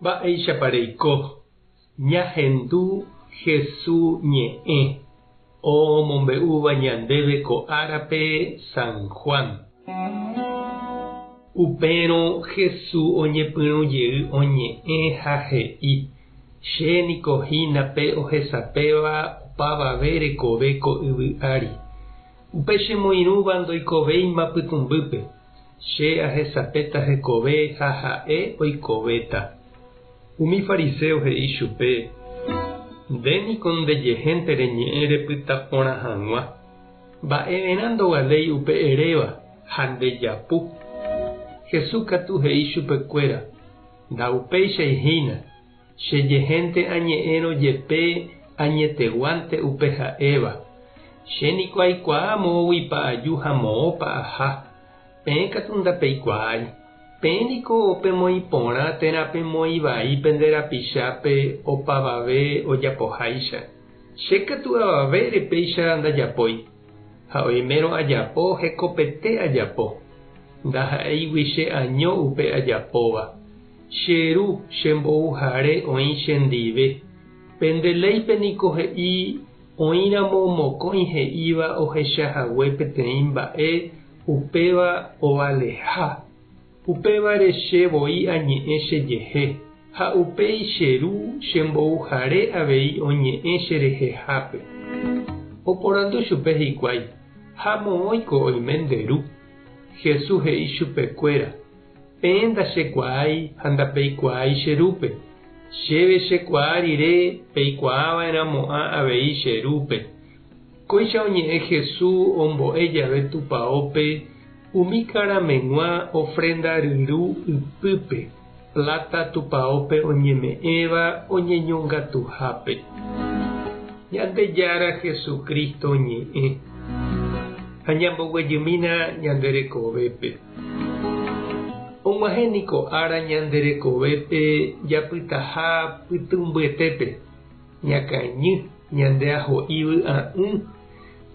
Mba'éichapa reiko ñahendu Hesu ñe'ẽ omombe'úva ñandéve ko árape San Juan. Upérõ Hesu oñepyrũ jey oñe'ẽ ha he'i, Che niko hína pe ohesapéva opavave rekove ko yvy ári. Upe chemoirũva ndoikovéima pytũmbýpe. Che ahesapéta hekove ha ha'e oikovéta. Umi fariséo he'i chupe, Nde niko ndejehénte reñe'ẽ repyta porã hag̃ua. Mba'everã ndovaléi upe eréva ha ndejapu. Jesús katu he'i chupekuéra, Ndaupéichai hína, chejehénte añe'ẽrõ jepe añeteguánte upe ha'éva. Che niko aikuaa moõguipa aju ha moõpa aha. Peẽ katu ndapeikuaái. Peẽ niko pemoĩ porã térã pemoĩ vai pende rapichápe opavave ojapoháicha. Che katu avavére péicha ndajapói, ha oimérõ ajapo hekopete ajapo, ndaha'éigui che año upe ajapóva. Che Ru chembouhare oĩ chendive. Pende léipe niko he'i Oĩramo mokõi he'íva ohecha hague peteĩ mba'e upéva ovaleha, upévare che voi añe'ẽ chejehe, ha upéi che Ru chembouhare avei oñe'ẽ cherehehápe. Oporandu chupe hikuái, Ha moõiko oime nde Ru? Jesús he'i chupekuéra, Peẽ ndachekuaái ha ndapeikuaái che Rúpe. Chéve chekuaa rire peikuaava'erãmo'ã avei che Rúpe. Kóicha oñe'ẽ Jesús ombo'e jave tupaópe umi karameg̃ua ofrenda ryru ypýpe, pláta tupaópe oñeme'ẽva oñeñongatuhápe. Ñandejára Jesucristo ñe'ẽ. Ha ñamboguejymína ñande rekovépe. Og̃uahẽ niko ára ñande rekovépe japytaha pytũmbyetépe, ñakañy, ñande aho'i vy'a'ỹ,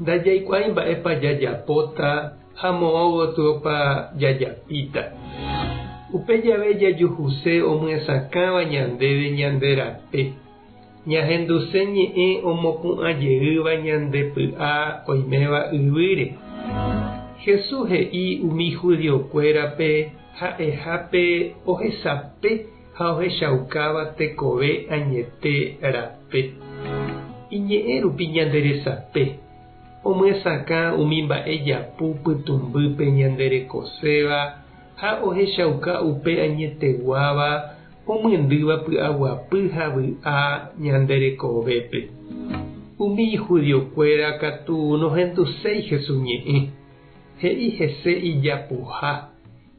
ndajaikuaái mba'épa jajapóta ha moõ gotyopa jajapíta. Upe jave jajuhuse omyesakãva ñandéve ñande rape, Ñahenduse ñe'ẽ omopu'ã jeýva ñande py'a oiméva yvýre. Jesús he'i umi judiokuérape ha'eha pe ohesape ha ohechaukáva tekove añete rape. Iñe'ẽ rupi ñande resape, omyesakã umi mba'e japu pytũmbýpe ñande rekoséva ha ohechauka upe añeteguáva omyendýva py'aguapy ha vy'a ñande rekovépe. Umi judiokuéra katu nohenduséi Jesús ñe'ẽ, he'i hese ijapuha,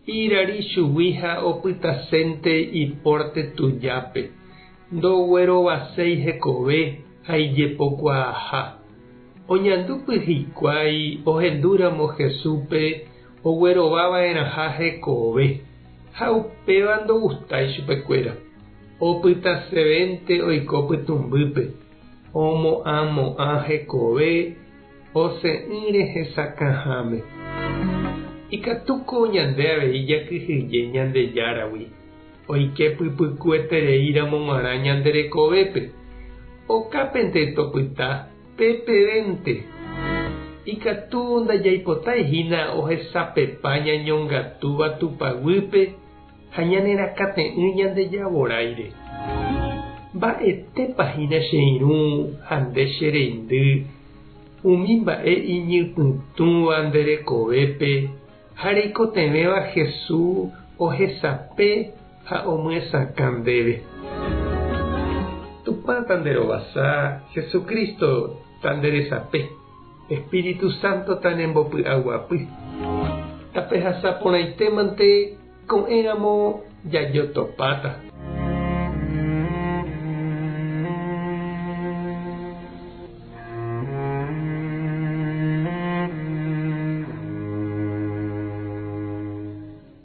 irari chugui ha opytasénte ipórte tujápe, ndoguerovaséi hekove ha ijepokuaaha. Oñandúpy hikuái ohendúramo Jesúspe oguerovava'erãha hekove. Ha upéva ndogustái chupekuéra. Opytasevénte oiko pytũmbýpe, omo'ãmo'ã hekove osẽ'ỹre hesakãháme. Ikatúko ñande avei jakyhyje Ñandejáragui, oike pypykuetereíramo g̃uarã ñande rekovépe, okápente topyta Pépevénte, ikatu ndajaipotái hína ohesapepa ñañongatúva Tupã guýpe ha ñanerakate'ỹ ñande javoráire. Mba'etépa hína che irũ ha nde che reindy umi mba'e iñypytũva nde rekovépe ha reikotevẽva Jesús ohesape ha omyesakã ndéve. Tupã tanderovasa, Jesucristo tanderesape, Espíritu Santo tanembopy'aguapy. Tapehasa porãite mante ko'ẽramo jajotopáta.